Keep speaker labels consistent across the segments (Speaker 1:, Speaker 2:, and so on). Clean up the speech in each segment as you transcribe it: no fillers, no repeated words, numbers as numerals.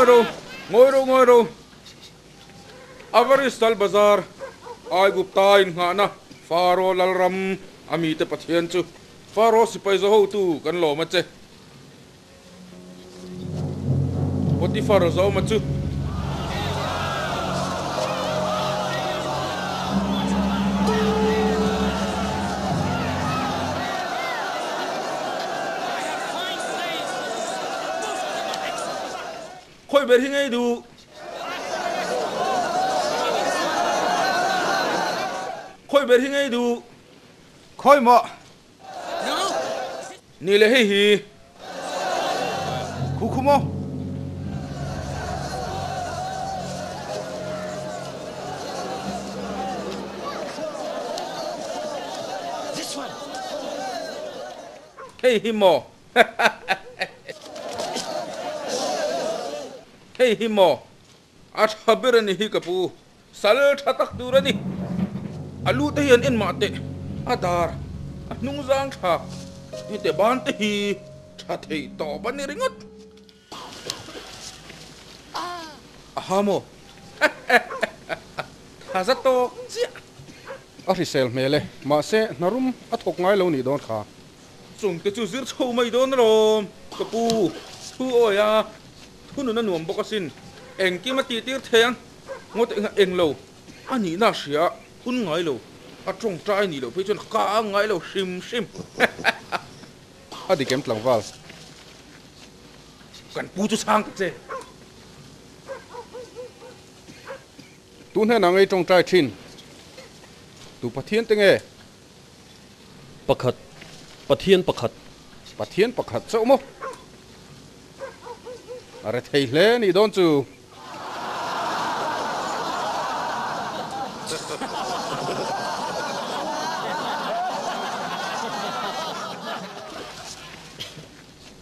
Speaker 1: Ngawi ro, ngawi ro, ngawi ro. Avaris Sal Bazar, Aigupta innghahna Faro Lalram a mite Pathian chu Faro sipai za hotu kan lawm a che. Potifar zawma chu. Khawi ber hi ngei duh. Khawi ber hi ngei duh.
Speaker 2: Khawi maw?
Speaker 1: Ni le hei hi.
Speaker 2: Khu khu maw?
Speaker 1: Hei hi maw? Hei hi maw? A tha ber a ni hi ka pu. Sal tha tak tur a ni. A lu te hian en mah teh. A dar, a hnung zang tha hi teh ban te hi tha thei tawp a ni ringawt. A ha maw? Tha za tawk chiah.
Speaker 3: A hrisel hmel e. Mahse, hnarum a thawk ngai lo nih dawn kha.
Speaker 1: Chungte chu zir chho mai dawn alawm ka pu, thu awi a, thu nun a nuam bawk asin, engkim a tihtir thei ang, ngawt eng a eng lo, a nihna a hria a, hun ngai lo, a tawngtai nih loh phei chuan ka a ngai lo hrim hrim.
Speaker 3: A dik em tlangval?
Speaker 1: Kan pu chu chhang ta che.
Speaker 3: Tu hnenah ngei tawngtai thin? Tu Pathian te nge?
Speaker 4: Pakhat, Pathian pakhat.
Speaker 3: Pathian pakhat chauh maw? A re thei hle nih dawn chu.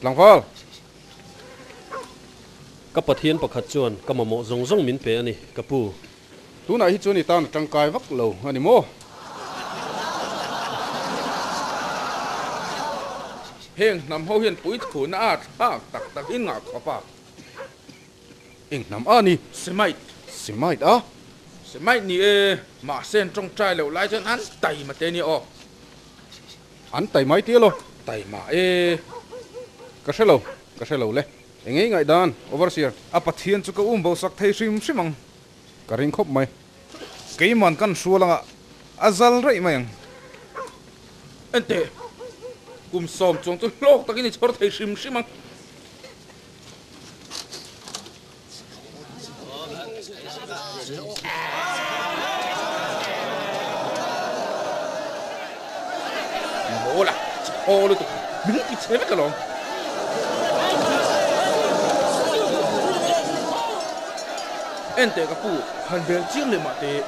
Speaker 3: Tlangval!
Speaker 4: Ka Pathian pakhat chuan ka mamawh zawng zawng min pe a ni, ka pu.
Speaker 3: Tunah hi chuan i tan a tangkai vak lo a ni maw?
Speaker 1: Heng hnam ho hian puithuna a thlak tak tak in ngah khawp a.
Speaker 3: Eng hnam a ni?
Speaker 1: Semite.
Speaker 3: Semite a?
Speaker 1: Semite ni e, mahse an tawngtai loh lai chuan an taima te nia aw.
Speaker 3: An taimai tia lo.
Speaker 1: Taima e.
Speaker 3: Ka hre lo, ka hre lo le. Eng ei ngaihdan, Overseer?
Speaker 2: A Pathian chu ka um bo sak thei hrim hrim ang.
Speaker 3: Ka ring khawp mai.
Speaker 2: Keiman kan hrual anga a zal raih mai ang.
Speaker 1: Enteh, kum 10 chuang chu hlawk takin i chhawr thei hrim hrim ang. Mawl a, chhaw lutuk, min ti chhe vek alawm. Enteh ka pu, han bel chiang leh mah teh.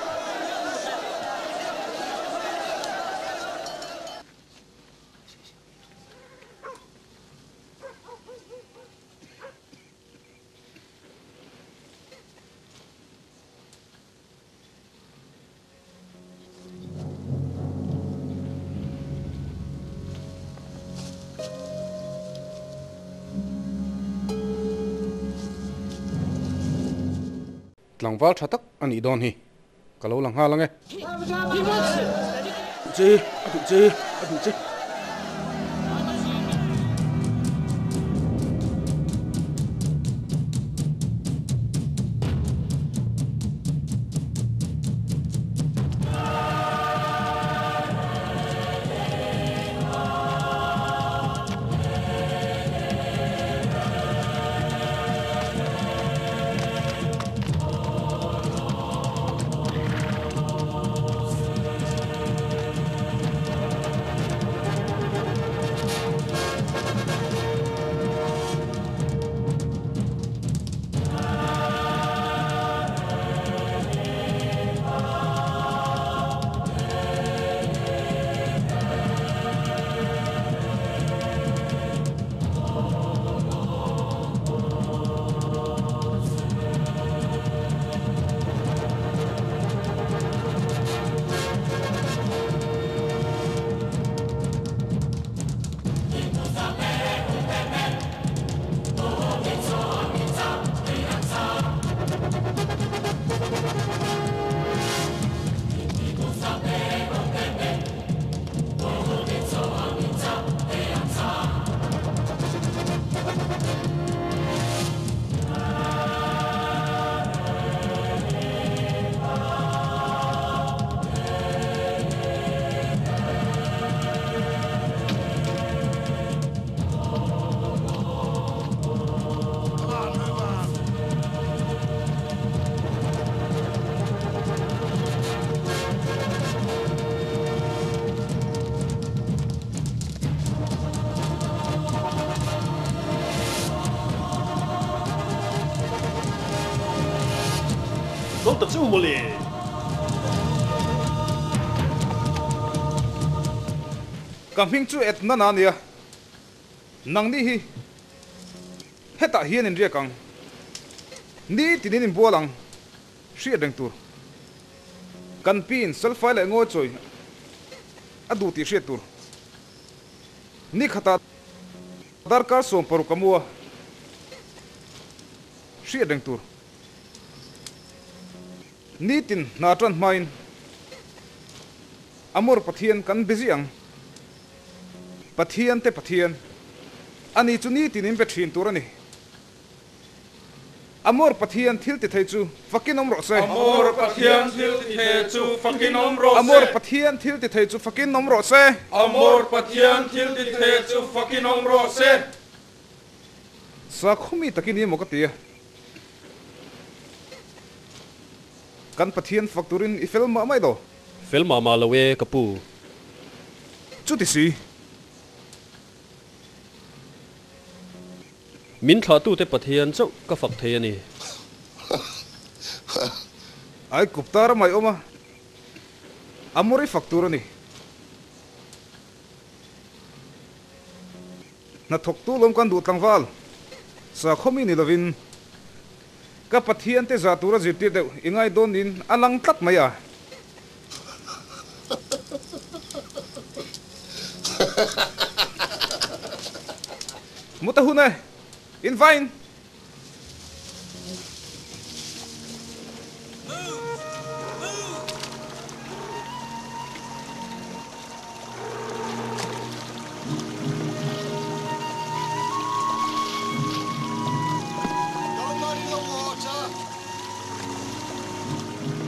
Speaker 3: Tlangval tha tak a nih dawn hi, ka lo la nghal ang e.
Speaker 1: Duh che, a duh che, a duh che.
Speaker 4: ta che u mawle.
Speaker 2: Ka hming chu Etnana a nia, nangni hi hetah hian in riak ang, nitinin in bual ang, hriat reng tur. Kan piin selfai leh ngawi chawi a duh tih hriat tur. Ni khatah darkar 16 a mu a, hriat reng tur. Nitin hna tan hmain Amor Pathian kan busy ang. Pathian te Pathian a ni chu nitin in be thin tur a ni. Amor Pathian thil ti thei chu fakin awm rawh se.
Speaker 1: Amor Pathian thil ti thei chu fakin awm rawh se.
Speaker 2: Amor Pathian thil ti thei chu fakin awm rawh se.
Speaker 1: Amor Pathian thil ti thei chu fakin awm rawh se.
Speaker 2: Sakhaw mi takin i emaw ka ti a. Kan Pathian fak turin i fel mah mai lo.
Speaker 4: Fel mah mah lo e ka pu.
Speaker 2: Chuti si.
Speaker 4: Min thlahtute Pathian chauh ka fak thei a ni.
Speaker 2: Ai Gupta ramah i awm a, a mawr i fak tur a ni. Hnathawktu lawm kan duh tlangval, sakhaw mi ni lovin ka Pathian te zah tura zirtir deuh i ngai dawn niin a lang tlat mai a. Mut a hun e, in vain!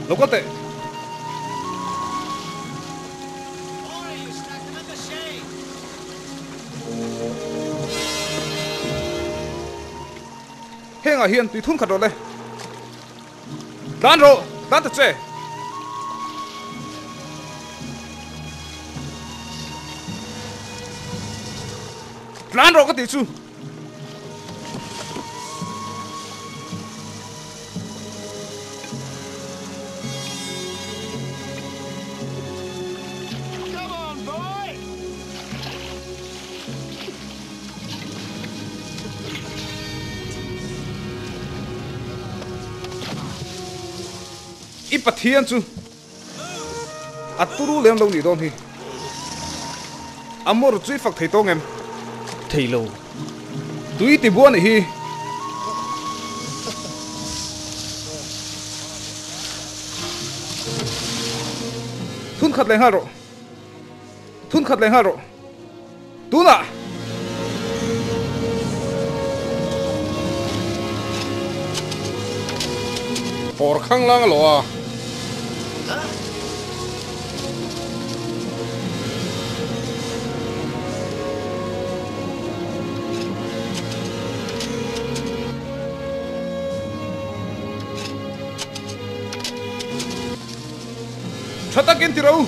Speaker 2: Lo kal teh. Hengah hian tui thun khat rawh le. Tlan rawh, tlan ta che. Tlan rawh ka tih chu. I Pathian chu a turu lem lo nih dawn hi. A mawr chu i fak thei tawng em?
Speaker 4: Thei lo.
Speaker 2: Tui ti bua nih hi. Thun khat leh nghal rawh. Thun khat leh nghal rawh. Tunah!
Speaker 3: Fawr khang lang a lo a.
Speaker 2: Tha takin ti ro.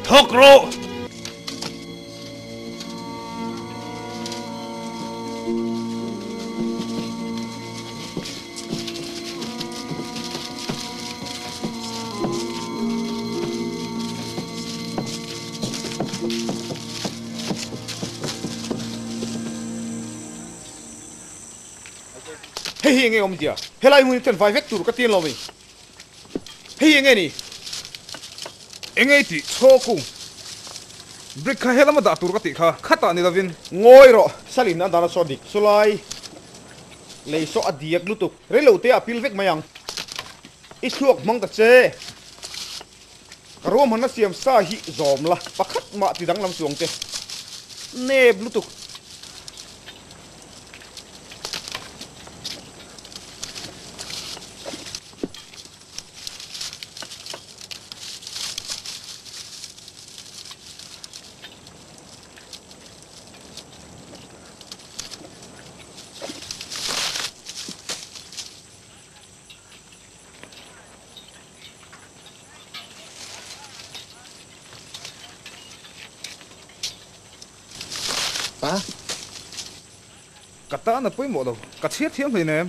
Speaker 2: Thawk rawh!
Speaker 5: Hei hi enge awm tia? Helai hmun hi chuan vai vek tur ka ti lo mai. Hei hi enge ni?
Speaker 2: Enge i tih chhaw kung? Brick kha helama dah tur ka tih kha khatah ni lovin.
Speaker 5: Ngawi rawh, Salin a dan a saw dik. Chulai lei saw a diak lutuk. Reilo te ah pil vek mai ang. I thluak hmang ta che. Ka ruahmanna siam sa hi zawm la, pakhat mah ti danglam chuang che. Nep lutuk.
Speaker 2: Ka tan a pawimawh lo, ka chhiar thiam hleinem.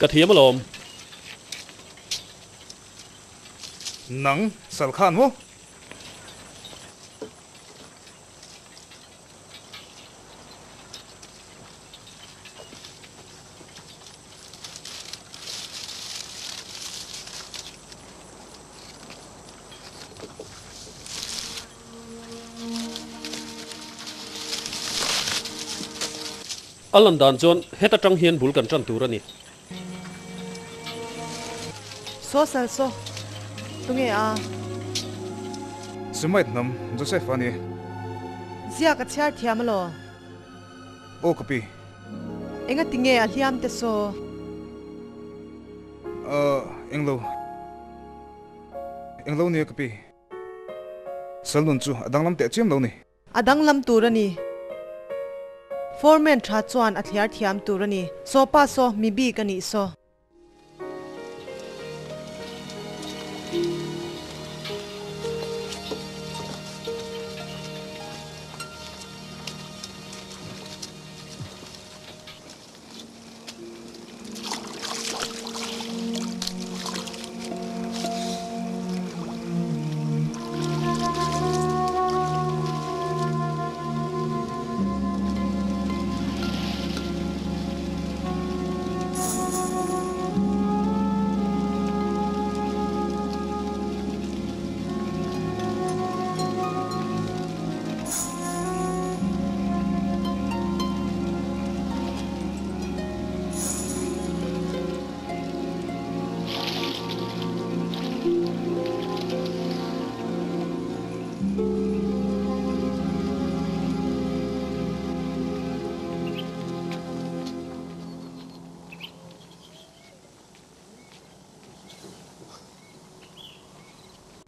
Speaker 4: Ka thiam alawm.
Speaker 2: Nang, sal khan maw?
Speaker 4: A lan dan chuan heta tang hian bul kan tan tur a ni.
Speaker 6: Saw sal saw, tunge a?
Speaker 2: Semite hnam Joseph a ni.
Speaker 6: Ziak a chhiar thiam alaw?
Speaker 2: Aw ka pi.
Speaker 6: Enga tinge a hliam te saw?
Speaker 2: Ahh englo. Englo nia ka pi. Sal nun chu a danglam teh chiam lo ni.
Speaker 6: A danglam tur a ni. Foreman tha chuan a thliar thiam tur a ni. Saw pa saw mi bik a nih saw.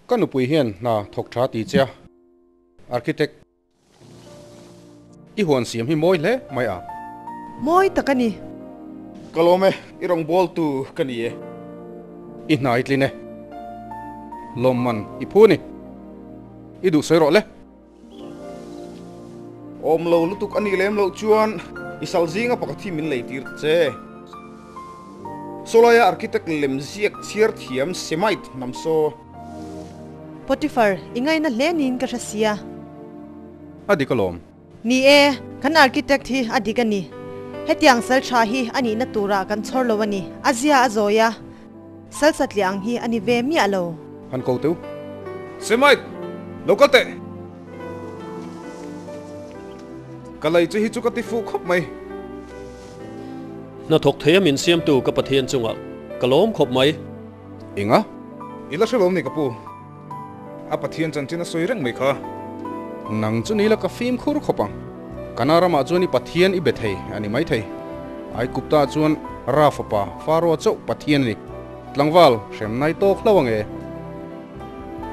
Speaker 3: Ka nupui hian hna thawk tha ti che a, architect. I huan siam hi mawi hle mai a.
Speaker 6: Mawi tak a ni.
Speaker 5: Ka lawm e, i rawngbawltu ka ni e.
Speaker 3: I hnai tlin e. Lawmman i phu ni. I duh sawi rawh le.
Speaker 5: Awm lo lutuk a nih lem loh chuan i sal zinga pakhat hi min lei tir ta che. Sawlaia architect lem ziak chhiar thiam Semite hnam saw.
Speaker 6: Potiphar, i ngaina hle niin ka hre sia.
Speaker 3: A dik alawm.
Speaker 6: Ni e, kan architect hi a dik a ni. Hetiang sal tha hi a nihna turah kan chhawr lo a ni. A zia a zawi a, sal satliah ang hi a ni ve miah lo.
Speaker 3: Han ko teu.
Speaker 2: Semite, lo kal teh! Ka lei che hi chu ka ti fuh khawp mai.
Speaker 4: Hnathawk thei a min siamtu ka Pathian chungah ka lawm khawp mai.
Speaker 3: Enga?
Speaker 2: I la hre lo ni ka pu. A Pathian chanchin a sawi reng mai kha.
Speaker 3: Nang chu ni la ka fimkhur khawp ang. Kana ramah chuan i Pathian i be thei a ni maithei. Aigupta chuan Ra fapa Faro chauh Pathian a ni. Tlangval, hrem nai tawk hlo ang e.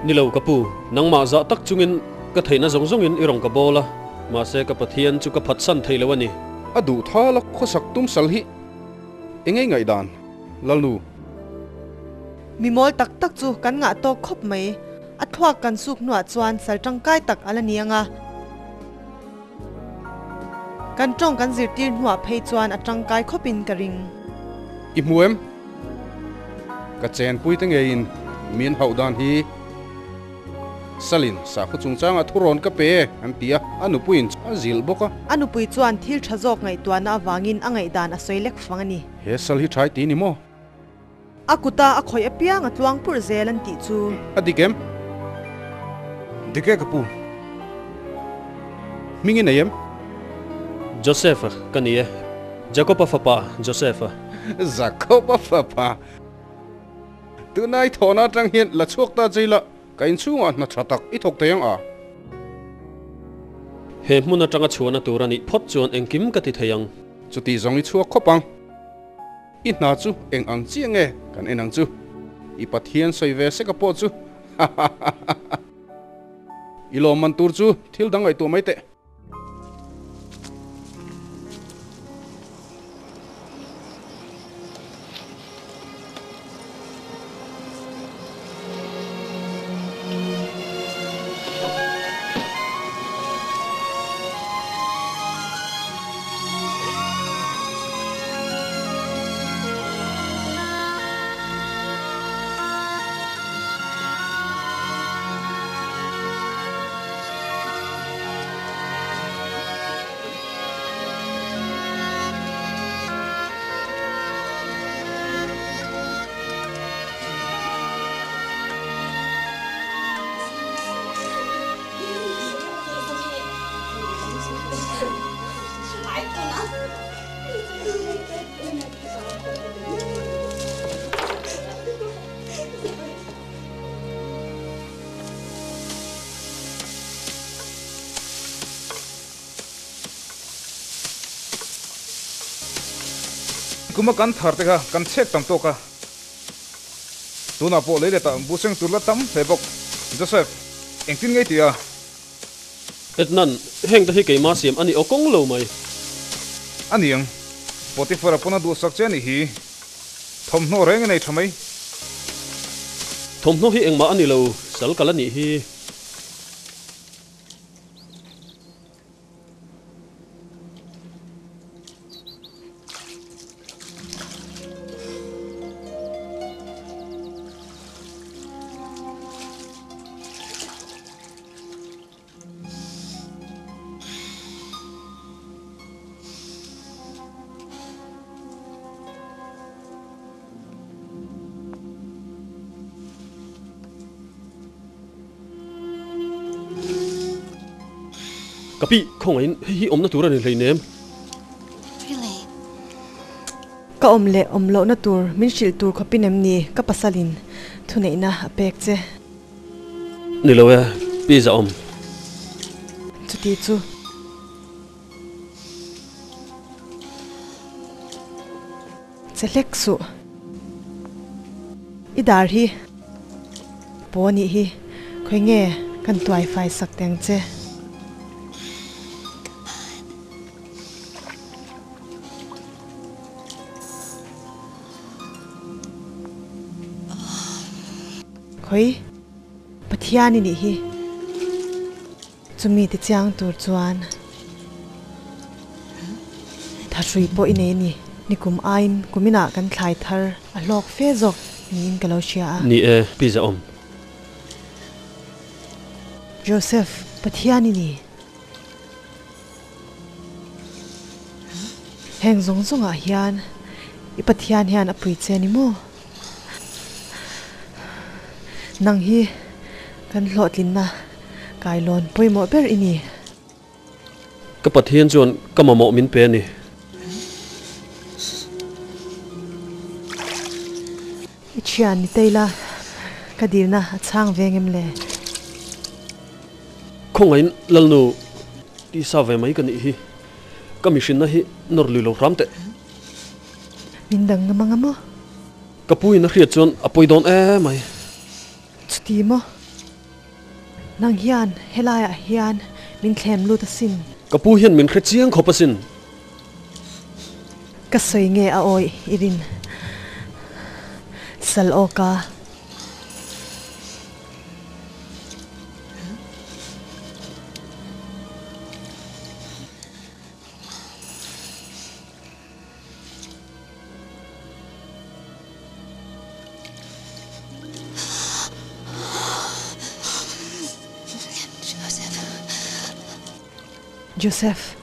Speaker 4: Ni lo ka pu, nangmah zah tak chungin ka theihna zawng zawngin i rawn ka bawl a, mahse ka Pathian chu ka phatsan thei lo a ni.
Speaker 3: A duh thal a khawsak tum sal hi engei ngaihdan? Lalnu.
Speaker 6: Mi mawl tak tak chu kan ngah tawk khawp mai. A thluak kan suk hnuah chuan sal tangkai tak a la ni ang a. Kan tawng kan zirtir hnuah phei chuan a tangkai khawpin ka ring.
Speaker 3: I hmu em? Ka chenpui te ngeiin min hauh dan hi Salin sakhaw chungchangah thurawn ka pe e an ti a, a nupuiin a zilh bawk a.
Speaker 6: A nupui chuan thil tha zawk ngaihtuahna avangin a ngaihdan a sawi lek fang a ni.
Speaker 3: He sal hi ṭhai ti ni maw?
Speaker 6: A kuta a khawih apiang a tluang purh zel an tih chu.
Speaker 3: A dik em?
Speaker 2: Dik e ka pu.
Speaker 3: Hming i nei em?
Speaker 4: Joseph ka ni e. Jacob-a fapa Joseph-a.
Speaker 3: Jacob-a fapa. Tunai thawhna atang hian la chhuak ta che ila ka inchhungah hna tha tak i thawk thei ang a.
Speaker 4: He hmun atanga chhuahna tur a nih phawt chuan engkim ka ti thei ang.
Speaker 3: Chuti zawng i chhuak khawp ang. I hna chu eng ang chiah nge kan en ang chu? I Pathian sawi ve sek a pawh chu hahahaha. I lawmman tur chu thil dang ngaihtuah mai teh.
Speaker 2: Kuma kan thar te kha kan chhek tam tawk a, tunah pawh lei letah buhseng tur la tam hle bawk. Joseph, engtin ngei ti a?
Speaker 4: Ednan, heng te hi keimah siam a ni aw kawng lo mai.
Speaker 2: A niang, Potiphar-a pawn a duhsak che a nih hi. Thawmhnaw reng i nei tha mai.
Speaker 4: Thawmhnaw hi engmah a ni lo, sal kal a nih hi. Ka pi, khawngaihin hei hi awmna tur a ni hleinem.
Speaker 6: Ka awm leh awm lohna tur min hrilh tur khawpin em ni ka pasalin thuneihna a pek che.
Speaker 4: Ni lo e, pi zahawm.
Speaker 6: Chuti chu. Che hlek suh. I dar hi paw nih hi khawi nge kan tuai fai sak teng che. Khawi Pathian i nih hi. Chumi ti chiang tur chuan thahrui pawh i nei a ni. Nikum aiin kuminah kan thlai thar a hlawk fe zawk niin ka lo hria a.
Speaker 4: Ni e, pi zahawm.
Speaker 6: Joseph, Pathian i ni. Heng zawng zawngah hian i Pathian hian a pui che a ni maw? Nang hi kan hlawhtlinna kailawn pawimawh ber i ni.
Speaker 4: Ka Pathian chuan ka mamawh min pe a ni.
Speaker 6: I thian ni teila ka dilna a chhang ve ngem le?
Speaker 4: Khawngaihin Lalnu tisa ve mai ka nih hi, ka mihrinna hi nawr lui lo hram teh.
Speaker 6: Min dang ngam anga maw?
Speaker 4: Ka pu in a hriat chuan a pawi dawn emai.
Speaker 6: Chuti maw? Nang hian helaiah hian min thlem lut asin.
Speaker 4: Ka pu hian min hre chiang khawp asin.
Speaker 6: Ka sawi nge a awih i rin sal awk a. Joseph,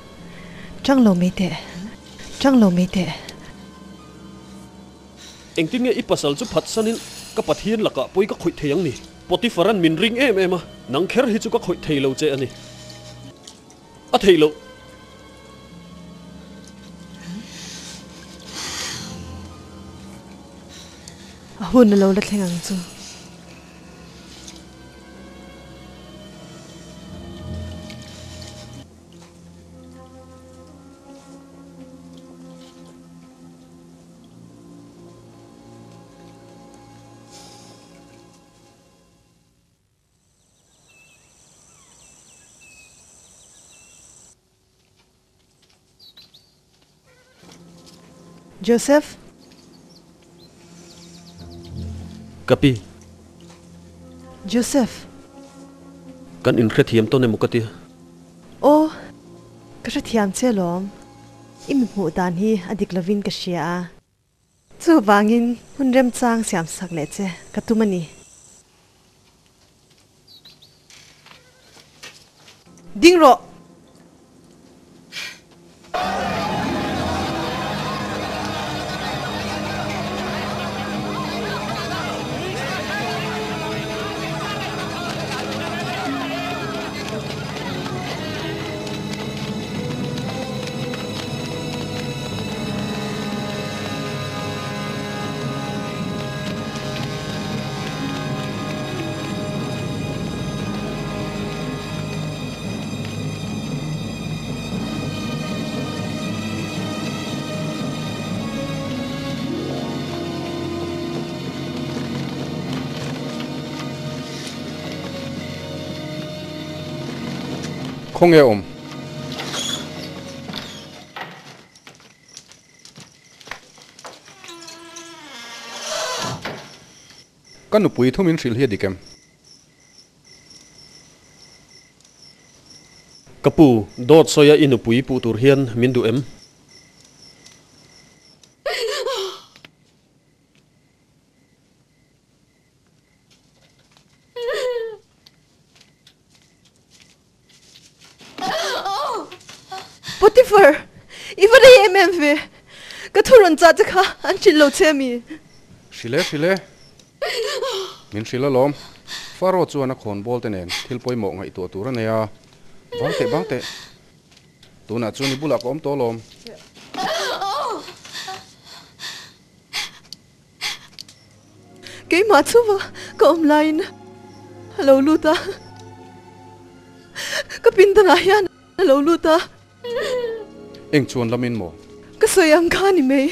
Speaker 6: Chang lo mai teh, chang lo mai teh.
Speaker 4: Engtin nge i pasal chu phatsanin ka Pathian lakah pawi ka khawih thei ang ni? Potiphar-a'n min ring em em a, nang kher hi chu ka khawih thei lo che a ni. A theih loh.
Speaker 6: A hun a lo la thleng ang chu. Joseph?
Speaker 4: Ka pi.
Speaker 6: Joseph?
Speaker 4: Kan inhrethiam tawn emaw ka tia?
Speaker 6: Aw, ka hrethiam che alawm. I mi hmuh dan hi a dik lovin ka hria a. Chuvangin hun remchang siamsak leh che ka tum a ni. Ding rawh!
Speaker 3: Khawnge awm? Ka nupui thu min hrilh hi a dik em?
Speaker 4: Ka pu, dawt sawia i nupui puh tur hian min duh em?
Speaker 6: Potiphar, i va rei em em ve? Ka thu rawn chah che kha an hrilh lo che ami?
Speaker 3: Hrilh e, hrilh e. Min hrilh alawm. Faro chuan a khawnbawl te nen thil pawimawh ngaihtuah tur a nei a. Bang teh, bang teh. Tunah chuan i bulah ka awm tawh alawm.
Speaker 6: Keimah chuva ka awm laiin a lo lut a, ka pindanah hian a lo lut a.
Speaker 3: Eng chuan lamin maw?
Speaker 6: Ka sawi ang kha ni mai.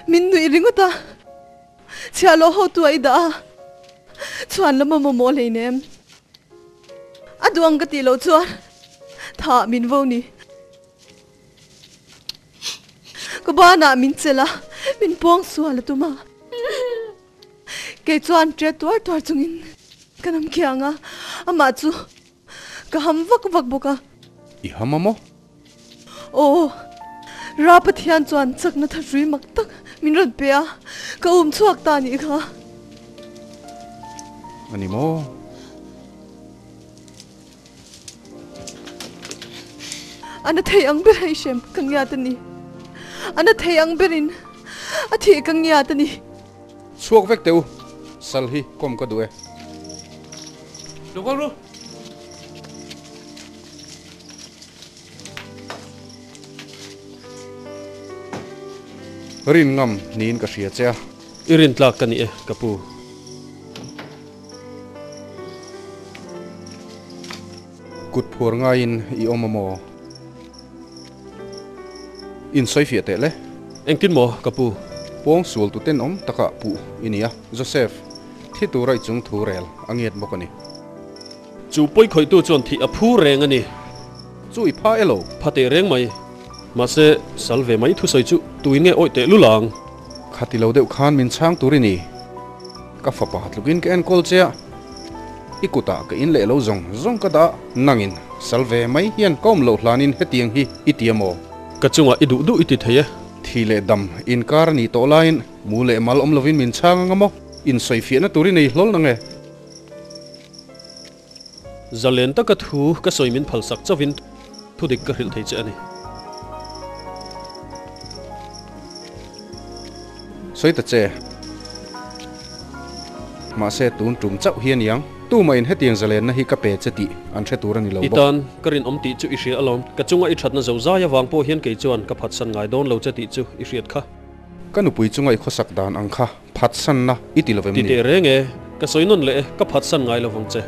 Speaker 6: Min nuih ringawt a, chhiahhlawh hotu a i dah a, chuan lama mamawh hleinem. A duh ang ka tih loh chuan thah min vo ni. Ka banah min chelh a, min puang sual a tum a. Kei chuan ṭe tuar tuar chungin ka nam khiang a, amah chu ka ham vak vak bawk a.
Speaker 3: I ham a maw?
Speaker 6: Aw, Ra Pathian chuan chakna thahrui mak tak min rawn pe a, ka um chhuak ta anih kha.
Speaker 3: A ni maw?
Speaker 6: A na thei ang ber hei hrem ka ngiat a ni. A na thei ang berin a thih ka ngiat a ni.
Speaker 3: Chhuak vek teh u, sal hi kawm ka duh e.
Speaker 1: Lo kal ru.
Speaker 3: Rin ngam niin ka hria che a.
Speaker 4: I rin tlak ka ni e, ka pu.
Speaker 3: Kut phuar ngaiin i awm a maw? In sawi fiah teh le.
Speaker 4: Engtin maw, ka pu?
Speaker 3: Pawng sual tu tenawm takah puh i ni a, Joseph, thi tura i chung thu rel a ngiat bawk a ni.
Speaker 4: Chu pawi khawihtu chuan thih a phu reng a ni.
Speaker 3: Chu i pha elo?
Speaker 4: Pha teh reng mai. Mahse, sal ve mai thusawi chu tuin nge awih teh lul ang?
Speaker 3: Khati lo deuh khan min chhang tur i ni. Ka fapa tlukin ka enkawl che a, i kutah ka in leh lo zawng zawng ka dah. Nangin sal ve mai hian ka awm loh hlanin hetiang hi i ti a maw?
Speaker 4: Ka chungah i duh duh i ti thei e.
Speaker 3: Thi leh dam inkar a nih tawh laiin mu leh mal awm lovin min chhang anga maw? Insawifiahna tur i nei hlawl nange?
Speaker 4: Zalen taka thu ka sawi min phalsak chauhin thudik ka hrilh thei che a ni.
Speaker 3: Sawi ta che. Mahse tun tum chauh hi a niang. Tumah in hetiang zalenna hi ka pe che tih an hre tur a ni lo
Speaker 4: I
Speaker 3: bawk.
Speaker 4: tan ka rinawm tih chu i hria alawm. Ka chunga i thatna zo zai avang pawh hian kei chuan ka phatsan ngai dawn lo che tih chu i hriat kha.
Speaker 3: Ka nupui chunga i khawsak dan ang kha Phatsanna i ti lovem
Speaker 4: ni? Ti teh reng e, ka sawi nawn leh e, ka phatsan ngai lovang che.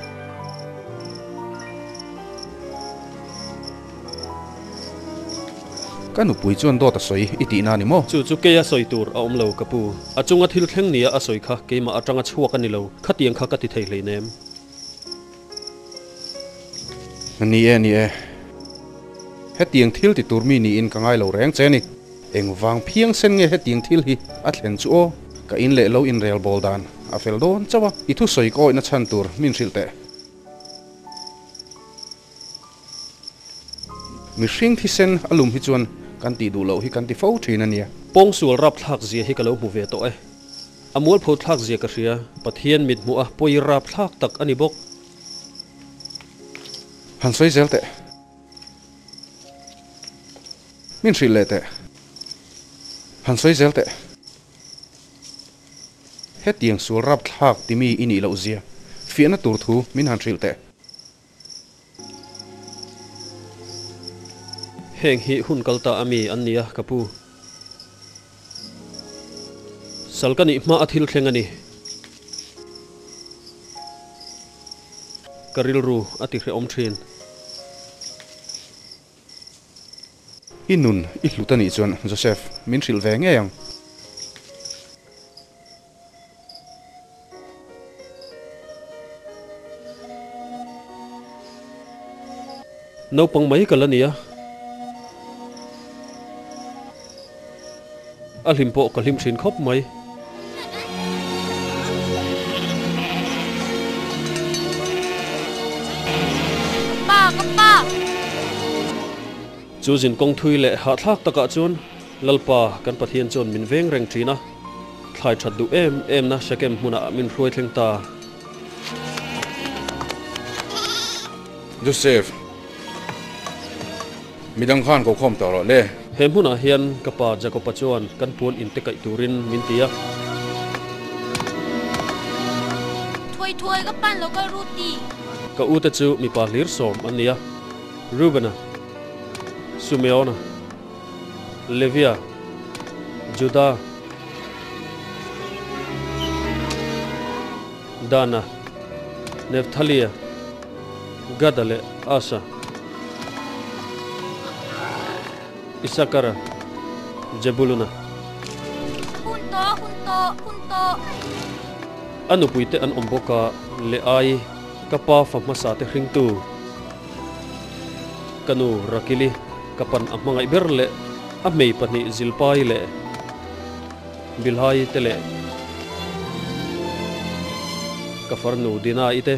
Speaker 3: Ka nupui chuan dawt a sawi i tihna a ni maw?
Speaker 4: Chu chu keia sawi tur a awm lo ka pu. A chunga thil thleng nia a sawi kha keimah atanga chhuak a ni lo, khatiang kha ka ti thei hleinem.
Speaker 3: Ni e, ni e. Hetiang thil ti tur mi niin ka ngai lo reng che a ni. Engvang phiang sen nge hetiang thil hi a thlen chu aw? Ka in leh lo inrel bawl dan a fel dawn chauh a, i thusawi ka awihna chhan tur min hrilh teh. Mihring thisen a lum hi chuan kan tih duh loh hi kan ti fo thin a nia.
Speaker 4: Pawngsual rapthlak zia hi ka lo hmu ve tawh e. A mualpho thlak zia ka hria, Pathian mit hmuh a pawi rapthlak tak a ni bawk.
Speaker 3: Han sawi zel teh. Min hrilh leh teh. Han sawi zel teh. Hetiang sual rapthlak ti mi i nih loh zia fiahna tur thu min han hrilh teh.
Speaker 4: Heng hi hun kal ta a mi an nia ka pu. Sal ka nih hma a thil thleng a ni. Ka rilru a ti hrehawm thin.
Speaker 3: I nun i hlut a nih chuan Joseph, min hrilh ve ngei ang.
Speaker 4: Naupang mai ka la ni a. A hlim pawh ka hlim thin khawp mai.
Speaker 7: Ka pa, ka pa!
Speaker 4: Chu zinkawng thui leh hahthlak takah chuan Lalpa kan Pathian chuan min veng reng thin a, thlai that duh em em na Shekem hmunah min hruai thleng ta.
Speaker 1: Joseph, midang khan ko khawm tawh rawh le.
Speaker 4: He hmunah hian ka pa Jakob-a chuan kan puan inte kaih turin min ti a.
Speaker 7: Thuai thuai ka pan lo kal ru ti.
Speaker 4: Ka ute chu mipa hlir sawm an ni a, Reuben-a, Sumeon-a, Levia, Juda, Dana, Nefthalia, Gada leh Asa, Isakara, Jebuluna.
Speaker 7: Hun tawh, hun tawh, hun tawh.
Speaker 4: A nupuite an awm bawk a, Leai, ka pa fa hmasa te hringtu, ka nu Rakili, ka pan a hmangaih ber leh a hmei pahnih Zilpai leh Bilhai te leh ka farnu Dina-i te.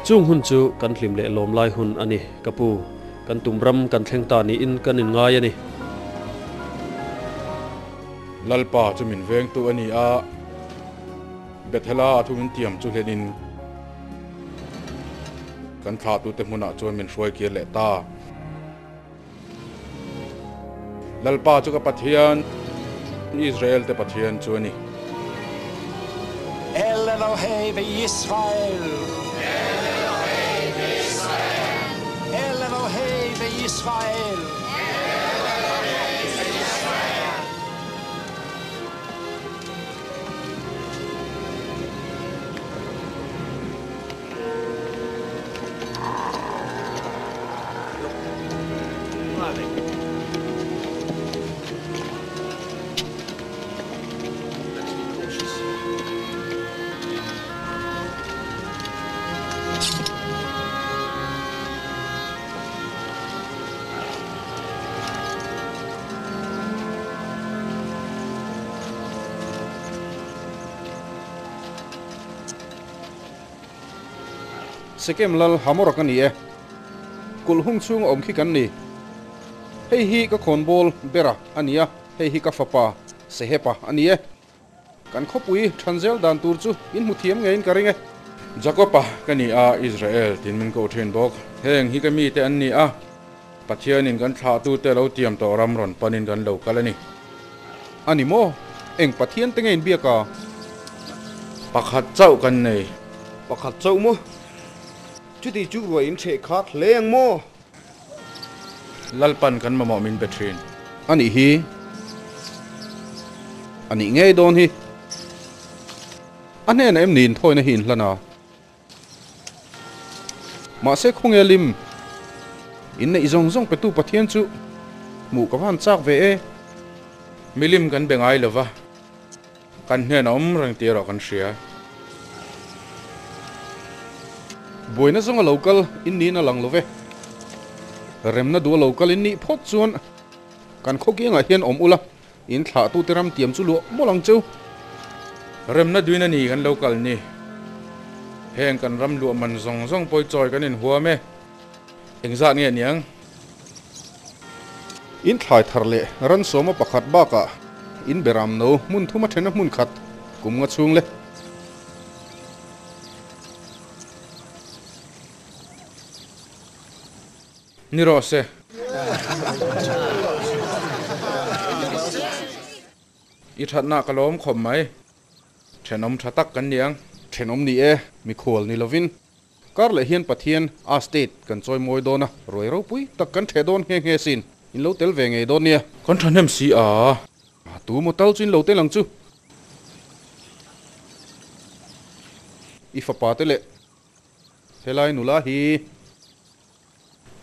Speaker 4: Chung hun chu kan hlim leh lawm lai hun a ni, ka pu. Kan tum ram kan thleng ta niin kan inngai a ni.
Speaker 1: Lalpa chu min vengtu a ni a. Bethela a thu min tiam chu hlenin kan thlahtute hmunah chuan min hruai kir leh ta. Lalpa chu ka Pathian, Israel-te Pathian chu a ni.
Speaker 8: El Elohei veYisrael. El Elohei veYisrael. El Elohei veYisrael. El Elohei veYisrael.
Speaker 3: Sekem lal Hamor ka ni e. Kulh hung chhung a awm khi kan ni. Hei hi ka khawnbawl bera a ni a, hei hi ka fapa Sehepa a ni e. Kan khawpui thanzel dan tur chu in hmu thiam ngeiin ka ring e.
Speaker 1: Jakob-a ka ni a, Israel tiin min koh thin bawk. Heng hi ka mite an ni a, Pathianin kan thlahtute lo tiam tawh ram rawn panin kan lo kal a ni.
Speaker 3: A ni maw? Eng Pathian te nge in biak a?
Speaker 1: Pakhat chauh kan nei.
Speaker 5: Pakhat chauh maw? Chuti chu ruai in ṭheh khat hle ang maw?
Speaker 1: Lalpan kan mamawh min pe thin.
Speaker 3: A nih hi. A nih ngei dawn hi. A hnenah em ni inthawina hi inhlan a? Mahse khawnge lim inneih zawng zawng petu Pathian chu hmuh ka van chak ve e.
Speaker 1: Milim kan be ngai lova, kan hnenah awm reng tih erawh kan hria.
Speaker 3: Buaina zawnga lo kal in niin a lang lo ve. Remna duh a lo kal in nih phawt chuan kan khawkiangah hian awm ula, In thlahtute ram tiam chu luah mawlh ang cheu.
Speaker 1: Remna duin a ni kan lo kal ni. Heng kan ram luah man zawng zawng pawi chawi kan inhuam e. Engzat nge niang?
Speaker 3: In thlai thar leh ran sawma pakhat bakah in beram no hmun thuma thena hmun khat kum nga chhung le.
Speaker 1: Ni rawh se. I thatna ka lawm khawp mai. Thenawm tha tak kan ni ang.
Speaker 3: Thenawm ni e, mikhual ni lovin. Kar leh hian Pathian a state kan chawi mawi dawn a, ruai ropui tak kan theh dawn nghe nghe sin. In lo tel ve ngei dawn nia.
Speaker 1: Kan thahnem si a.
Speaker 3: Tu maw tal chu in lo tel ang chu. I fapa te leh helai nula hi.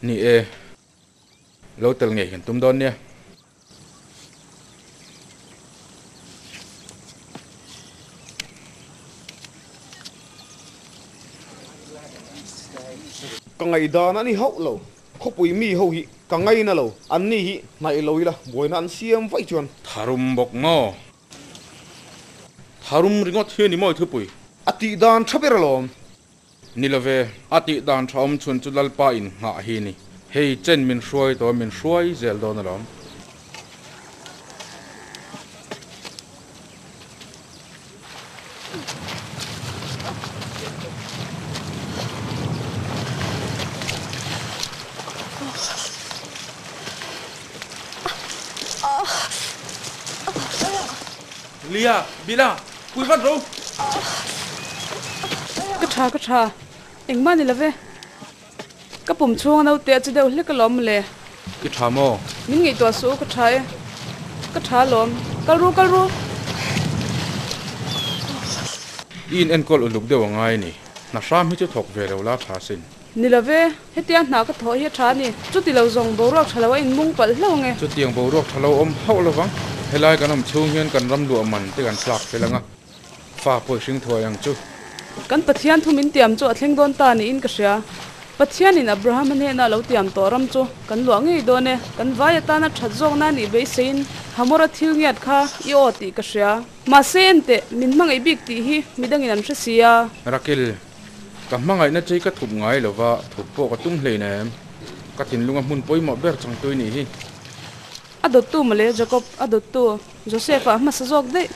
Speaker 1: Ni e, lo tel ngei kan tum dawn nia.
Speaker 5: Ka ngaihdan a ni hauh lo. Khawpui mi ho hi ka ngaina lo. Anni hi hnaih lo ila buaina an siam vaih chuan.
Speaker 1: Tharum bawk maw? Tharum ringawt hi a ni maw i thupui?
Speaker 5: A tih dan tha ber alawm.
Speaker 1: Ni love, a tih dan tha awm chhun chu Lalpa innghah hi a ni. Hei chen min hruai tawh a, min hruai zel dawn alawm. Lia, Bila, pui vat ro!
Speaker 9: Ka tha, ka tha. Engmah ni love. Ka pum chhung a naute a che deuh hlek alawm mawle.
Speaker 1: I tha maw?
Speaker 9: Min ngaihtuah suh u ka tha e. Ka tha alawm. Kal ru, kal ru!
Speaker 1: I in enkawl uluk deuh a ngai a ni. Hna hram hi chu thawk ve lo la tha sin.
Speaker 9: Ni love, hetia hna ka thawh hi a tha a ni. Chuti lo zawng boruak tha lo a inmung palh hlauh ange.
Speaker 1: Chutiang boruak tha lo awm hauh lovang. Helai kan awm chhung hian kan ram luah man te kan tlak fel ang a. Fa pawh i hring thuai ang chu.
Speaker 9: Kan Pathian thu min tiam chu a thleng dawn ta niin ka hria. Pathianin Abrahama hnena lo tiam tawh ram chu kan luah ngei dawn e. Kan vai atana that zawk nan i beiseiin Hamora thil ngiat kha i aw tih ka hria. Mahse enteh, min hmangaih bik tih hi midangin an hre si a.
Speaker 1: Rakel, ka hmangaihna chei ka thup ngai lova, thup pawh ka tum hleinem. Ka thinlunga hmun pawimawh ber changtui nih hi.
Speaker 9: A dawttu mawle Jacob, a dawttu Joseph-a hmasa zawk daih.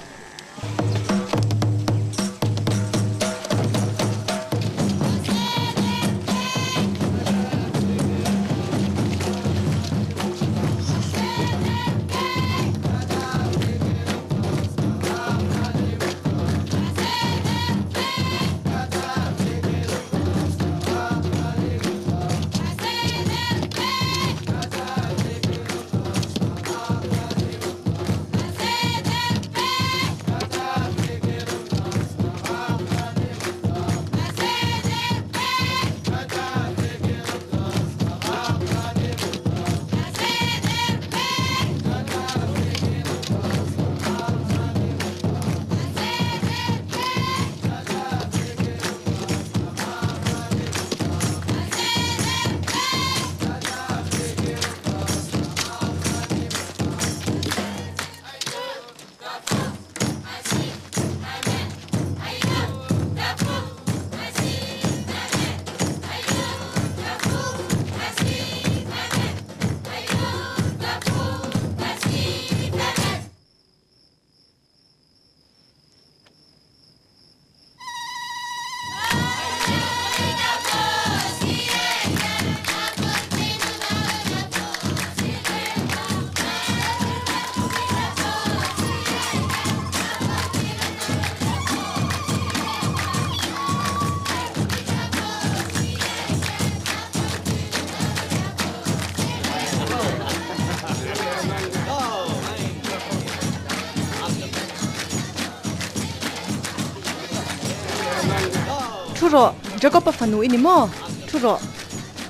Speaker 6: Thu rawh, Jacob-a fanu i ni maw? Thu rawh.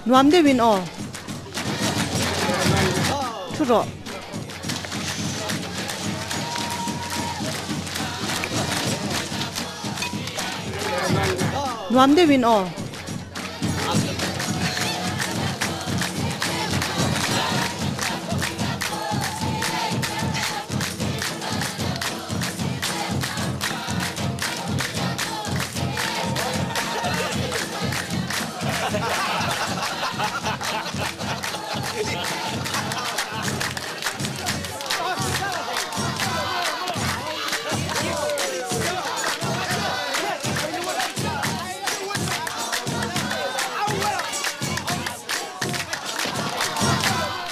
Speaker 6: Nuam deuhin aw. Thu rawh. Nuam deuhin aw.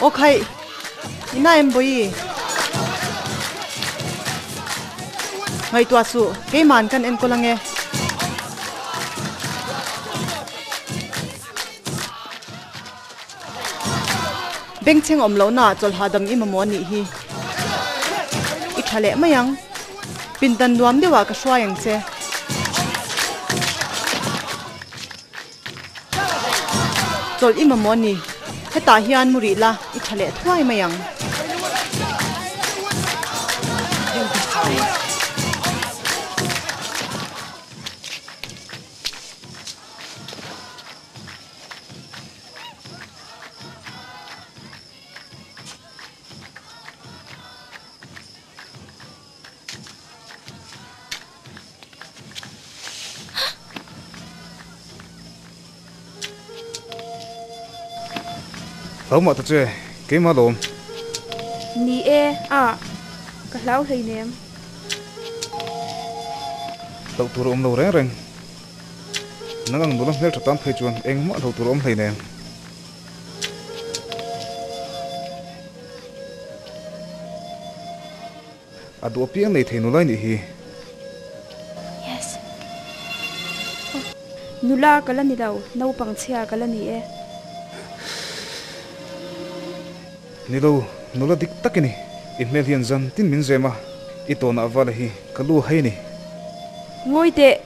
Speaker 6: Aw khaih, i na em bawi? Ngaihtuah suh, keima'n kan enkawl ange. Bengchheng awm lohnaah chawlh hahdam i mamawh a nih hi. I tha leh mai ang. Pindan nuam deuhah ka hruai ang che. Chawlh i mamawh a ni. Hetah hian mu rih la, i tha leh thuai mai ang.
Speaker 2: Hlau mah ta che, keimah lawm.
Speaker 10: Ni e, a, ka hlau hleinem.
Speaker 2: Hlauh tur a awm lo reng reng. Nang ang nula hmeltha tan phei chuan engmah hlauh tur a awm hleinem. A duh apiang nei thei nula i nih hi.
Speaker 10: Yes. Oh. Nula ka la ni lo, naupang chhia ka la ni e.
Speaker 2: Ni lo, nula dik tak i ni. I hmel hian zan tin min zem a, i tawnah vala hi ka lu a hai ni.
Speaker 10: Ngawi teh.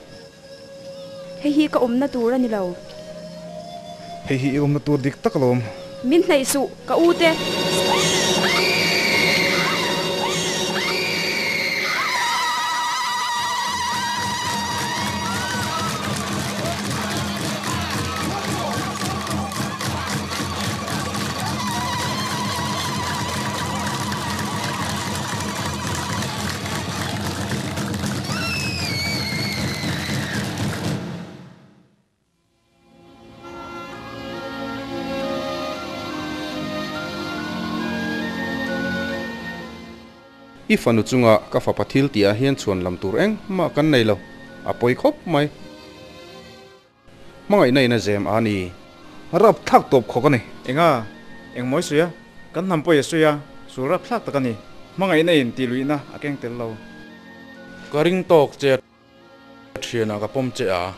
Speaker 10: Hei hi ka awmna tur a ni lo.
Speaker 2: Hei hi i awmna tur dik tak alawm.
Speaker 10: Min hnaih suh, ka u te.
Speaker 3: I fanu chunga ka fapa thil tih ah hian chhuan lam tur engmah kan nei lo, a pawi khawp mai. Hmangaihna in a zem a ni.
Speaker 2: Rap thlak tawp khawk a ni.
Speaker 5: Enga, engmawi sawi a, kan hnam pawi a sawi a, sul rap thlak tak a ni. Hmangaihna in tih luihna a keng tel lo.
Speaker 1: Ka ring tawk che a thianah ka pawm che a.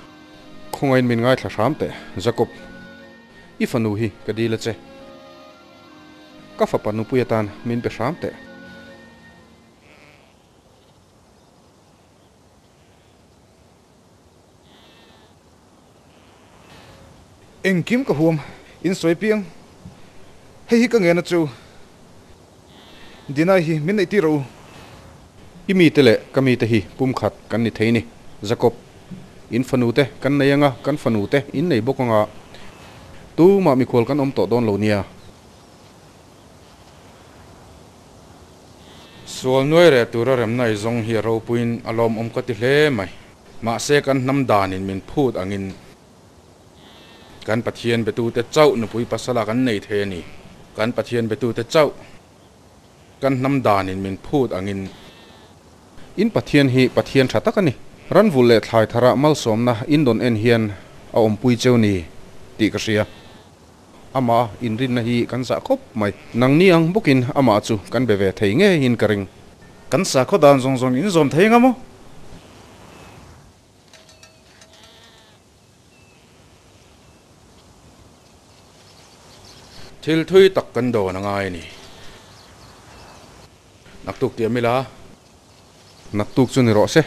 Speaker 3: Khawngain min ngaithla hram teh, Jacob. I fanu hi ka dil a che. Ka fapa nupui atan min pe hram teh.
Speaker 2: Engkim ka huam in sawi piang. Hei hi ka ngena chu Dinai hi min neih tir rawh u.
Speaker 3: I mite leh ka mite hi pumkhat kan ni thei ni. Jakob, in fanu te kan nei anga kan fanu te in nei bawk anga tumah mikhual kan awm tawh dawn lo nia.
Speaker 1: Sual nuai reh tura remna i zawng hi a ropuiin a lawmawm ka ti hle mai. Mahse kan hnam danin min phut angin kan Pathian betute chauh nupui pasala kan nei thei a ni. Kan Pathian betute chauh kan hnam danin min phut angin.
Speaker 3: In Pathian hi Pathian tha tak a ni. Ranvul leh thlai thara malsawmna in dawn en hian a awmpui cheu ni tih ka hria. Amah inrinna hi kan zah khawp mai. Nangni ang bawkin amah chu kan be ve thei ngeiin ka ring.
Speaker 2: Kan sakhaw dan zawng zawng in zawm thei anga maw?
Speaker 1: Thil thui tak kan dawn a ngai a ni. Naktuk tiam ila.
Speaker 3: Naktuk chu ni rawh se.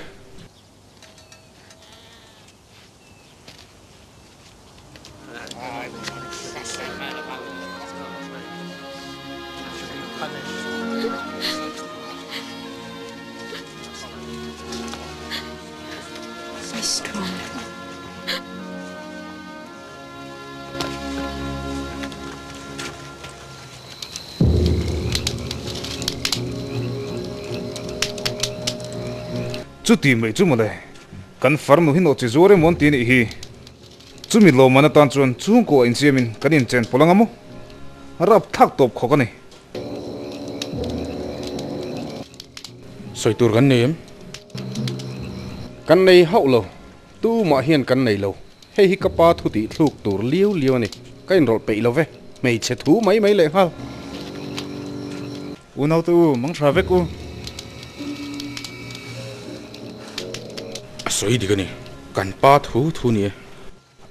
Speaker 7: Be strong.
Speaker 2: Chuti mai chu mawle, kan farnu hi nawh chi zuar emaw an ti anih hi. Chumi lawmman atan chuan chhungkaw a insiamin kan inchen pawlh anga maw? Rap thlak tawp khawk a ni.
Speaker 1: Sawi tur kan nei em?
Speaker 3: Kan nei hauh lo, tumah hian kan nei lo. Hei hi ka pa thu tih thluk tur liu liu a ni. Ka inrawlh peih lo ve, hmeichhe thu mai mai leh nghal.
Speaker 2: U naute u, mang tha vek u.
Speaker 1: A sawi dik a ni. Kan pa thu thu ni e.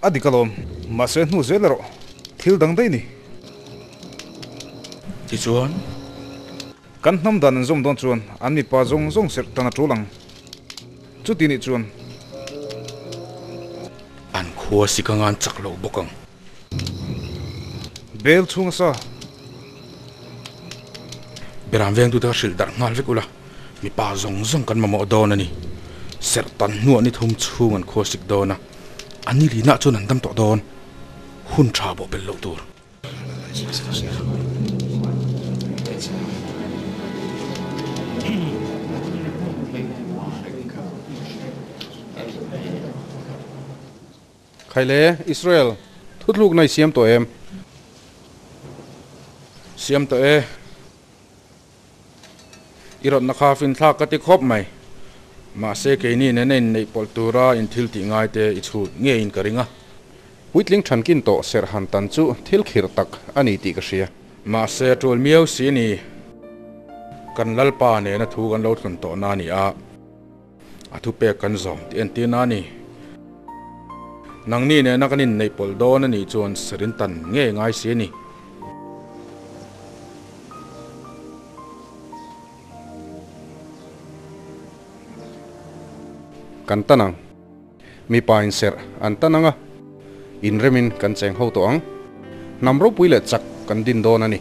Speaker 2: A dik alawm. Mahse hnu zel erawh thil dang daih ni.
Speaker 1: Tichuan.
Speaker 2: Kan hnam dan an zawm dawn chuan an mipa zawng zawng serh tan a tul ang. Chuti nih chuan.
Speaker 1: An khua sik anga an chak loh bawk ang.
Speaker 2: Bel chhung a sa.
Speaker 1: Beram vengtute kha hrilh darh nghal vek ula, mipa zawng zawng kan mamawh dawn a ni. Serh tan hnuah ni thum chhung an khua sik dawn a, a ni linah chuan an dam tawh dawn. Hun tha bawh belh loh tur.
Speaker 3: Khaile, Israel, thutlukna i siam tawh em?
Speaker 1: Siam tawh e. I rawtna kha finthlak ka ti khawp mai. Mahse keini nena inneih pawlh tura in thil tih ngai te i chhut ngeiin ka ring a.
Speaker 3: Puitling thankin tawh serh han tan chu thil khirh tak a ni tih ka hria.
Speaker 1: Mahse a tul miau si ni. Kan Lalpa nena thu kan lo thlun tawhna a ni a, a thupek kan zawm tih entirna a ni. Nangni nena kan inneih pawlh dawn a nih chuan serh in tan ngei ngai si a ni.
Speaker 3: Kan tan ang. Mipa in serh an tan ang a, inremin kan cheng ho tawh ang. Hnam ropui leh chak kan din dawn a ni.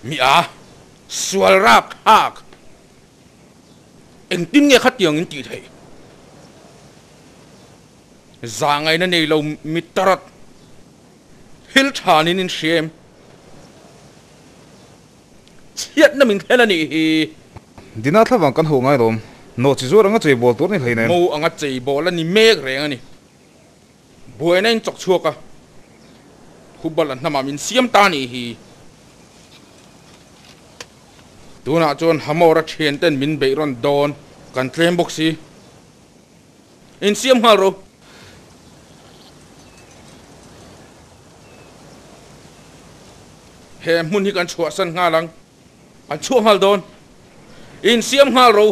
Speaker 1: Mi a, sual rap thlak. Engtin nge khatiang in tih theih? Zahngaihna nei lo mi tarat thil thanin in hria em? Chhiatna min thlen a nih hi.
Speaker 2: Dina thlavang kan ho ngai lawm. Nawhchi zuar anga cheibawl tur a ni hleinem.
Speaker 1: Mo anga cheibawl a ni mek reng a ni. Buaina in chawk chhuak a, Hubal a hnamah min siam ta a nih hi. Tunah chuan Hamor a thian ten min beih rawn dawn kan tlem bawk si. In siam nghal ro. He hmun hi kan chhuahsan nghal ang. An chhuah nghal dawn. In siam nghal ro.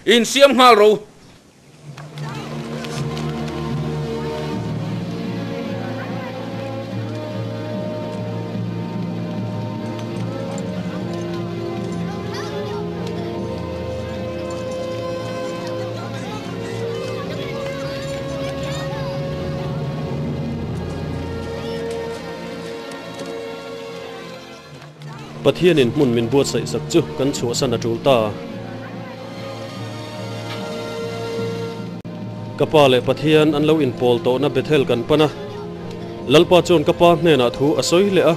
Speaker 1: In siam nghal ro.
Speaker 4: Pathianin hmun min buatsaih sak chu kan chhuahsan a tul ta. Ka pa leh Pathian an lo inpawl tawhna Bethel kan pan a, Lalpa chuan ka pa hnenah thu a sawi leh a.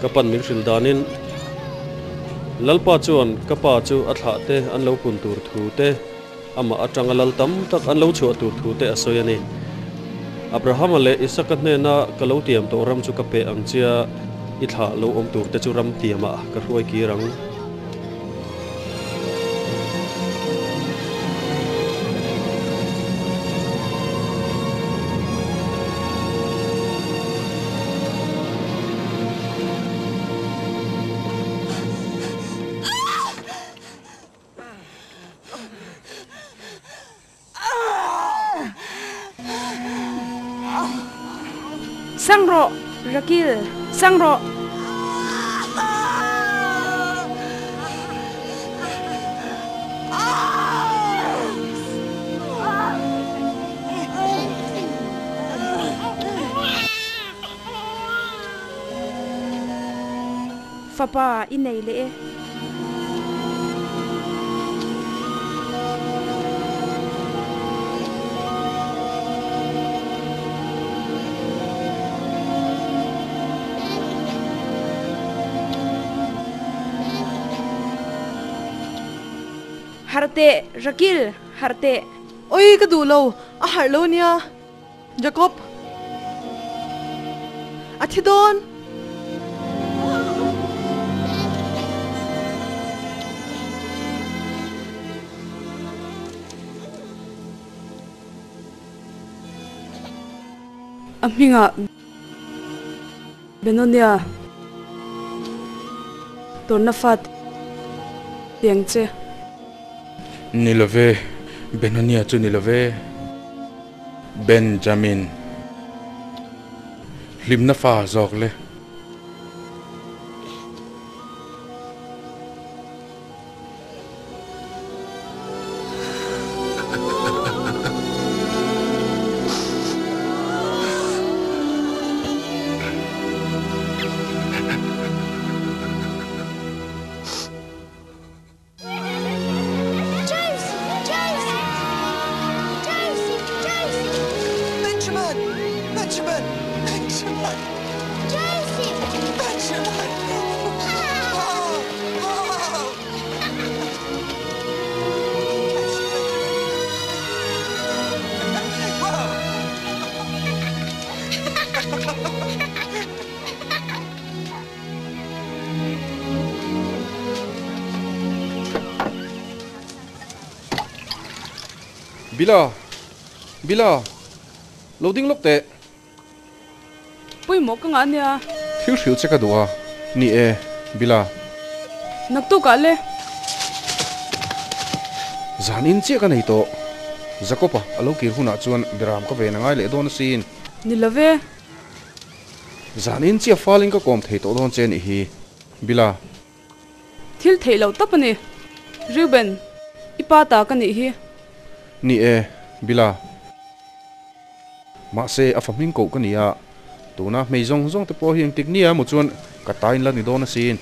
Speaker 4: Ka pan min hrilh danin Lalpa chuan ka pa chu a thlah te an lo pun tur thu te, amah atanga lal tam tak an lo chhuah tur thu te a sawi a ni. Abrahama leh Isaka hnena ka lo tiam tawh ram chu ka peh ang chia, i thlah lo awm tur te chu ram tiamah ka hruai kir ang.
Speaker 10: Sang rawh, Rakil, sang rawh! Fapa i nei leh e. Harh teh, Rakil, harh teh.
Speaker 6: Oi, ka duh lo, a harh lo nia. Jacob, a thi dawn.
Speaker 9: A hmingah Benonia tawrhna fat tiang che.
Speaker 1: Ni love, Benonia chu ni love. Benjamin, hlimna fa zawk le.
Speaker 3: Bila! Bila! Lo ding lawk teh.
Speaker 9: Pawimawh ka ngah ania.
Speaker 3: Thil hrilh che ka duh a. Ni e, Bila.
Speaker 9: Naktukah le.
Speaker 3: Zan in chiah ka nei tawh. Jakob-a a lo kir hunah chuan Biram ka ven a ngai leh dawn asin.
Speaker 9: Ni lo ve.
Speaker 3: Zan in chiah falin ka kawm thei tawh dawn che nih hi, Bila.
Speaker 9: Thil theih loh tawp a ni. Reuben, i pa ta ka nih hi.
Speaker 3: Ni e, Bila. Mahse, a fa hming koh ka ni a, tuna hmei zawng zawng te pawh hi engtik nia emaw chuan ka ta in la ni dawn asin.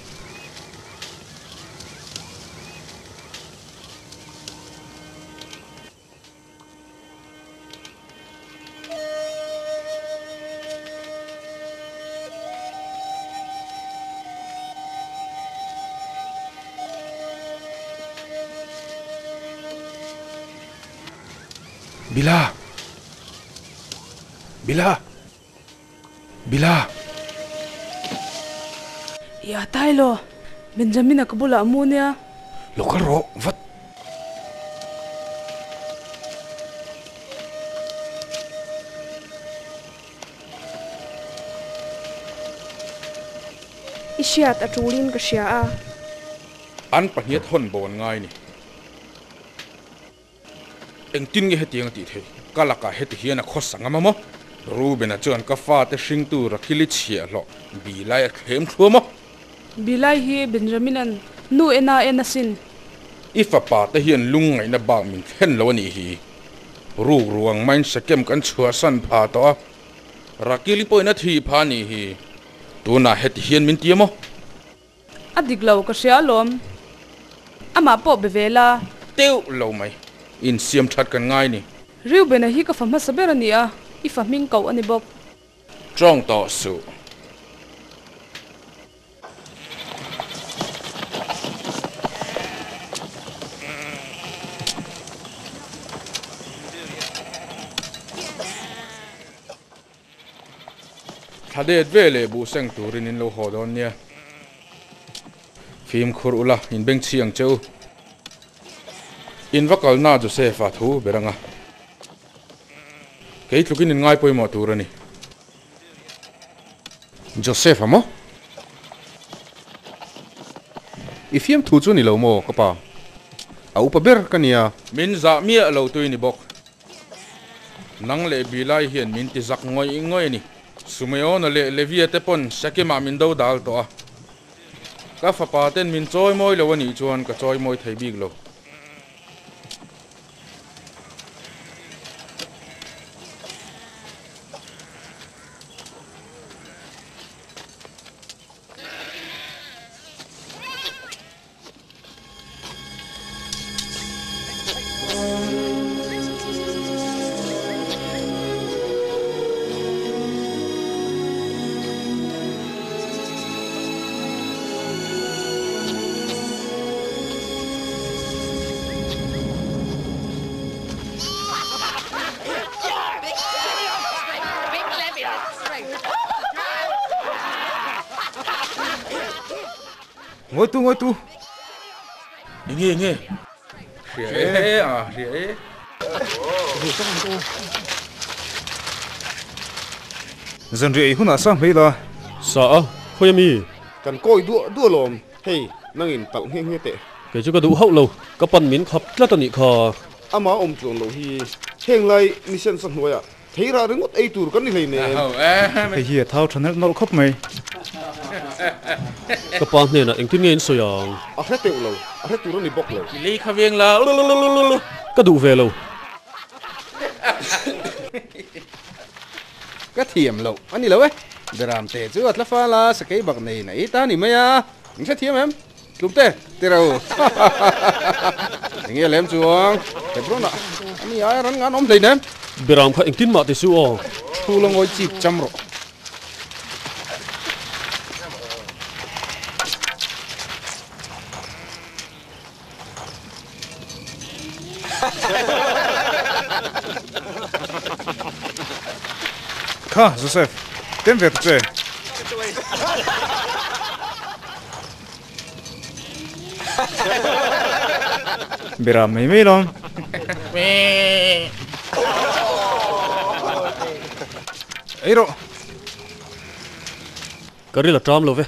Speaker 3: Bila! Bila! Bila!
Speaker 9: Ia Tailo, Benjamin-a ka bulah a mu nia.
Speaker 3: Lo kal rawh, vat!
Speaker 10: I hriat a tulin ka hria a.
Speaker 1: An pahniat hawn bo an ngai ni. Engtin nge hetiang a tih theih? Ka lakah heti hian a khawsa ngam a maw? Reuben-a chuan ka fate hringtu Rakhili chhiahhlawh Bilai a thlem thluam a.
Speaker 9: Bilai hi Benjamin-a'n nu en a en asin.
Speaker 1: I fapa te hian lungngaihna bak min thlen lo a nih hi. Ruk ruang maiin Sekem kan chhuahsan pha tawh a, Rakili pawhin a thih pha a nih hi. Tunah heti hian min ti a maw?
Speaker 9: A dik lo, ka hria alawm. Amah pawh be ve la.
Speaker 1: Teuh lo mai. Insiam that kan ngai ni.
Speaker 9: Reuben-a hi ka fa hmasa ber a ni a, i fa hming koh a ni bawk.
Speaker 1: Tawng tawh suh. Thla det ve leh buh seng turin in lo haw dawn nia. Fimkhur ula, in beng chhi ang che u. In va kalna Joseph-a thu ber anga kei tlukin in ngai pawimawh tur a ni.
Speaker 3: Joseph-a maw? I fiamthu chu ni lo maw ka pa? A upa ber ka nia.
Speaker 1: Min zah miah lo tui ni bawk. Nang leh Bilai hian min ti zak ngawih ngawih a ni. Sumeona leh Levia te pawn Shekemah min do dal tawh a. Ka fapa ten min chawi mawi lo a nih chuan ka chawi mawi thei bik lo.
Speaker 2: Ngawi tu ngawi tu.
Speaker 1: Enge enge. Hria e a hria e.
Speaker 2: Zanriah ei hunah sa hmei la.
Speaker 4: Sa a, khawi ami?
Speaker 5: Kan kawi duah duah lawm. Hei, nangin talh nghe nghe teh.
Speaker 4: Kei chu ka duh hauh lo, ka pan min khap tlat a nih kha.
Speaker 5: Ama awm tluan loh hi heng lai ni sensa hnuaiah Thei rah ringawt ei tur kan ni hleinem.
Speaker 2: Hei hi a thau tha nalh nawlh khawp mai.
Speaker 4: Ka pa hnenah engtin nge in sawi ang?
Speaker 5: A hre teuh lo, a hre tur a ni bawk lo.
Speaker 1: I lei kha veng la.
Speaker 4: Ka duh ve lo.
Speaker 3: Ka thiam loh a ni lo e. Beram te chu a tla fal a, sakei bak nei na ei ta ni mai a. In hrethiam em? Tlumte, ti ro. Enge lem chuang Hebron ah ani ai ran ngan awm hleinem.
Speaker 4: Beram kha engtin mah ti suh aw.
Speaker 3: Thu la ngawi chip cham rawh.
Speaker 2: Kha, Joseph, tem ve ta che. Beram mai mai lawm. Ei rawh.
Speaker 4: Ka ril a ṭam lo ve.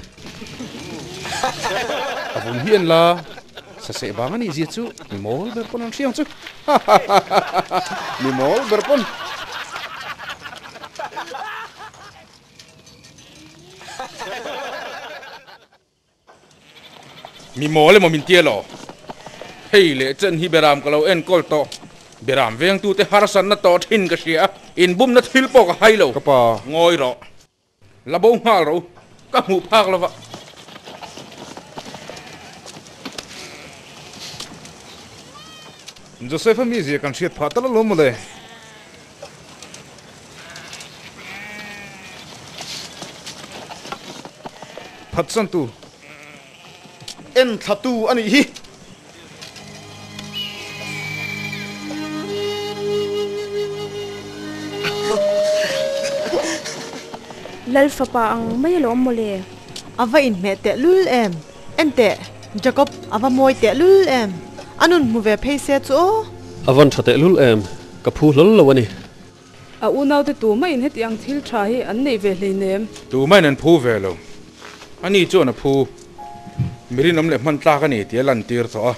Speaker 3: A vun hi an la saseh vang a nih zia chu mi mawl ber pawn an hriang chu. Mi mawl ber pawn.
Speaker 1: Mi mawl emaw min tia lo. Hei leh chen hi Beram ka lo enkawl tawh. Beram vengtute harsatna tawh thin ka hria a, inbumna thil pawh ka hai lo.
Speaker 3: Ka pa.
Speaker 1: Ngawi rawh. La bo nghal ro. Ka hmuh phak lova.
Speaker 2: Joseph-a mizia kan hriat phah tal alawm mawle. Phatsantu.
Speaker 5: En thlatu a nih hi.
Speaker 10: Lal fapa ang mai alawm mawle.
Speaker 6: A va inhmeh tehlul em? Enteh, Jacob, a va mawi tehlul em? A nun hmu ve phei se chu aw.
Speaker 4: A van tha tehlul em? Ka phu hlawl lo a ni.
Speaker 9: A unaute tumahin heti ang thil tha hi an nei ve hleinem.
Speaker 1: Tumahin an phu ve lo. Ani chuan a phu. Mi rinawm leh hman tlak a ni tih a lantir tawh a.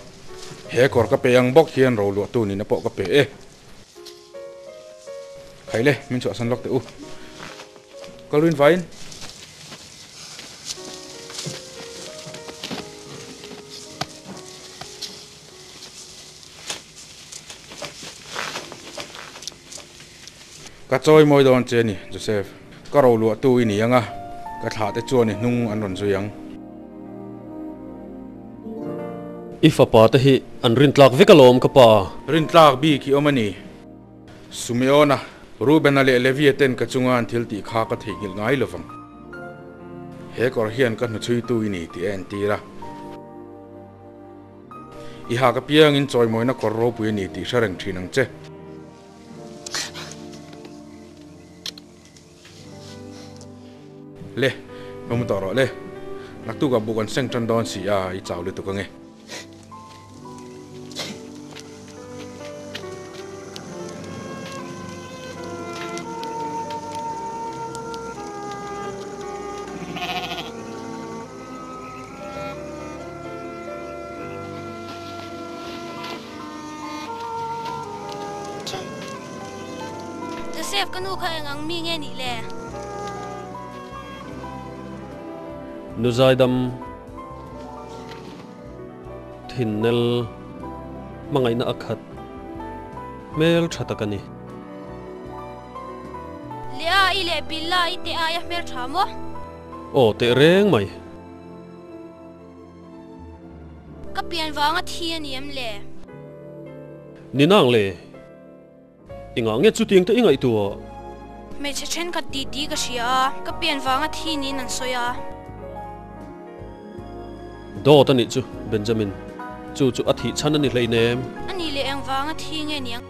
Speaker 1: He kawr ka pe ang bawk hian roluahtu nihna pawh ka pe e. Khaile, min chhuahsan lawk teh u. Kal rin vaiin. Ka chawi mawi dawn che ni, Joseph. Ka roluahtu i ni ang a, ka thlah te chuan i hnung an rawn zui ang.
Speaker 4: I fapa te hi an rintlak vek alawm ka pa.
Speaker 1: Rintlak bik hi awm a ni. Sumeona, Rubena leh Levia ten ka chunga an thil tih kha ka theihnghilh ngai lo vang. He kawr hian ka hnuchhuitu i ni tih a entir a. I hak apiangin chawimawina kawr ropui a ni tih hre reng thin ang che. Le, ka mu tawh rawh le. Naktukah buk an seng tan dawn si a, i chau lutuk ange.
Speaker 7: Joseph, ka nu kha eng ang mi nge nih le?
Speaker 4: Nu zaidam thinnel hmangaihna a khat hmel tha tak a ni.
Speaker 7: Lea i leh Billa i te aia hmel tha maw?
Speaker 4: Aw teh reng mai.
Speaker 7: Ka pian vanga thi a ni em le?
Speaker 4: Ni nang le. Engah nge chutiang te i ngaihtuah?
Speaker 7: Hmeichhe thenkhat ti ti ka hria a, ka pian vanga thi niin an sawi a.
Speaker 4: Dawt a nih chu, Benjamin. Chu chu a thih chhan a ni hleinem.
Speaker 7: A nih leh eng vanga thi nge niang?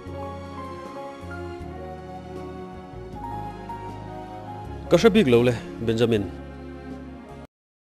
Speaker 4: Ka hre bik lo le, Benjamin.